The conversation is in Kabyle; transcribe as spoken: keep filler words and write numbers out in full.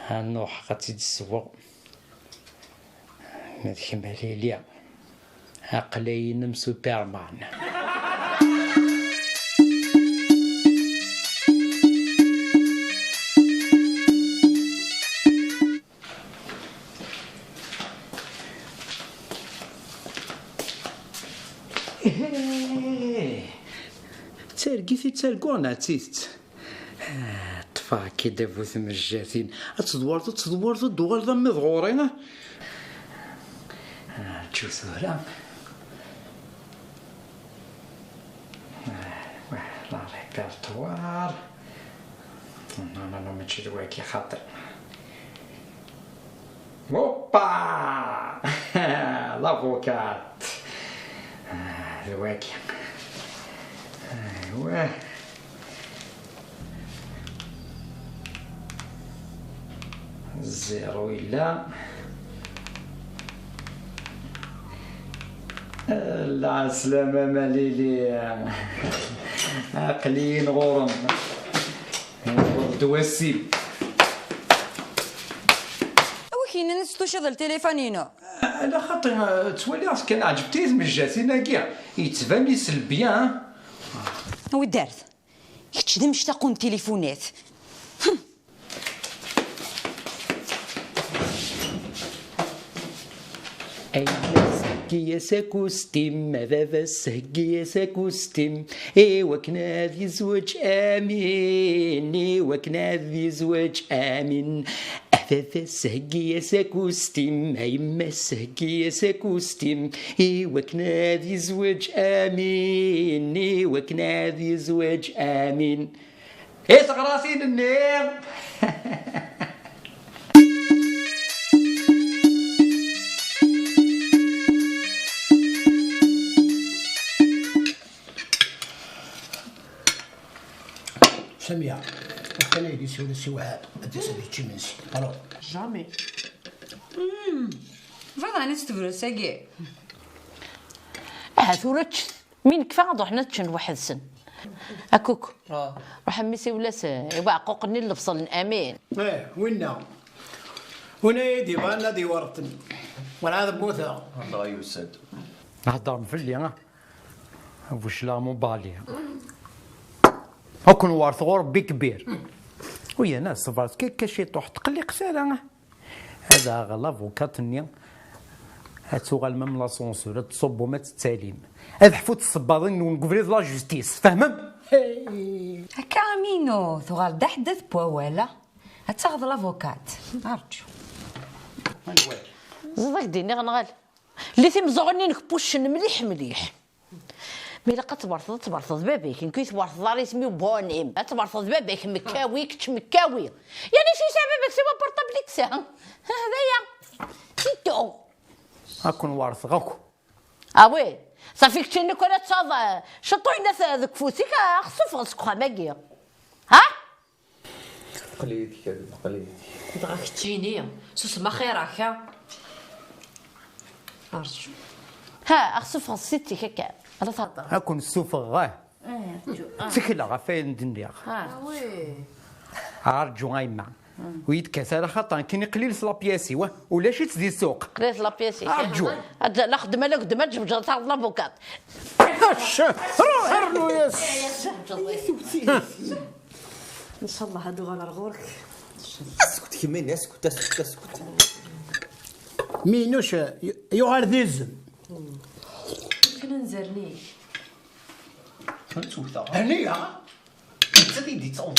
Ad n-ruḥeɣ ad tt-id-ssewweɣ. Ma d kemm a Lili, aql-i inem Superman. D targit i ttarguɣ neɣ d tidet? Ah, ṭṭfeɣ-k-id a bu tmejjatin. Ad tedwreḍ, ad tedwreḍ, ad d-tuɣaleḍ am wid ɣur-i. Ah, ǧǧu tura. Ah, wah, la répertoire. Non, non, non, mačči d wagi xaṭi. Hoppa! L'avocat. Ah, d wagi. Aywa. Zéro yella. Lɛeslama a Lili. Aql-iyi ɣur-m. Ɣur-d wassim. Awi-k yenna-as tuciḍ ltilifun-inu. Ala xaṭi, eh, ttwaliɣ-t kan, ɛǧbent-iyi tmejjatin-agi. Yettban iselbi, ha? Awi-d ar. Kečč d amectaq n tilifunat. A yemma-s heggi-yas akustim, a baba-s heggi-yas akustim, i wakken ad yezweǧ Amin, i wakken ad yezweǧ Amin. A baba-s heggi-yas akustim, a yemma-s heggi-yas akustim, i wakken ad yezweǧ Amin, i wakken ad yezweǧ Amin. I teɣratin-nni? Samiya, atan aydi siwel si Wahab, ad d-yas ad yečč imensi. Alors. Jamais. Hmm. Bɣiɣ ɛni s tebrus-agi? Ahat ur ččet. Mi nekfa ad ruḥen ad ččen weḥd-sen. Akuk. Ah. Ruḥ a mmi siwel-as i uɛquq-nni n lebṣel n Amin. Eh, winna. Winna i d-ibɣan ad iwerṭen. Werɛad mmuteɣ. Dɣa yusa-d. Heddrem fell-i, ah. Buclaɣ mubali. Ad ken-werteɣ ur Rebbi kbir. Uyana, ṣebret kan akka ciṭuḥ, tqelliqet ara, ah. Ad aɣeɣ lavukat-nni, ad tuɣalem am lasansur, ad tṣubbum, ad tettalim. Ad ḥfut tṣebbaḍin-nwen deg ubrid la justice, tfehmem? Akka a Mino, tuɣal d aḥeddad n wawal, a? Ad taɣeḍ lavukat. Arǧu. Ẓiḍ ak-d-iniɣ nɣal. Lli timẓuɣin-nni-inek puccen mliḥ mliḥ. Ma ilaq ad twerteḍ, ad twerteḍ baba-k, nekk i twerteḍ ar isem-iw Bonim, ad twerteḍ baba-k Mekkawi, kečč Mekkawi. Yerna acu yesɛa baba-k siwa portable i yesɛa? D aya. C'est tout. Ad ken-werteɣ akk. Ah oui. Ṣafi keččini kan ad taɣeḍ, eh, ciṭuḥ-nni deg ufus-ik, ah, xsufeɣ seg uxxam-agi. Ha? Aql-iyi d kra, aql-iyi. Dɣa keččini, susem axir-ak, ha? Arǧu. Ha, ad ɣ-sufɣeḍ seg-k akka. Ala thedder. Ad ken-ssufɣeɣ, ah. Eh, arǧu, ah. Ttekleɣ ɣef wayen d-nniɣ. Ah. Ah, oui. Arǧu a yemma. Ur yi-d-kkat ara xaṭer nekkini qlilet lapyas-iw, ah. Ulac-itt di ssuq. Qlilet lapyas-ik. Arǧu. Ad la xedma la xedma, ad tjebǧeḍ taɣeḍ labukaṭ. Ruḥ, rnu-yas. Ncallah ad uɣaleɣ ɣur-k. Asket kemmini, asket, asket, asket. Minuc, y-, yuɣal d izem. Kan anzaren-ik. Ad tt-wteɣ. Hniya. Netta i d-yettɣen.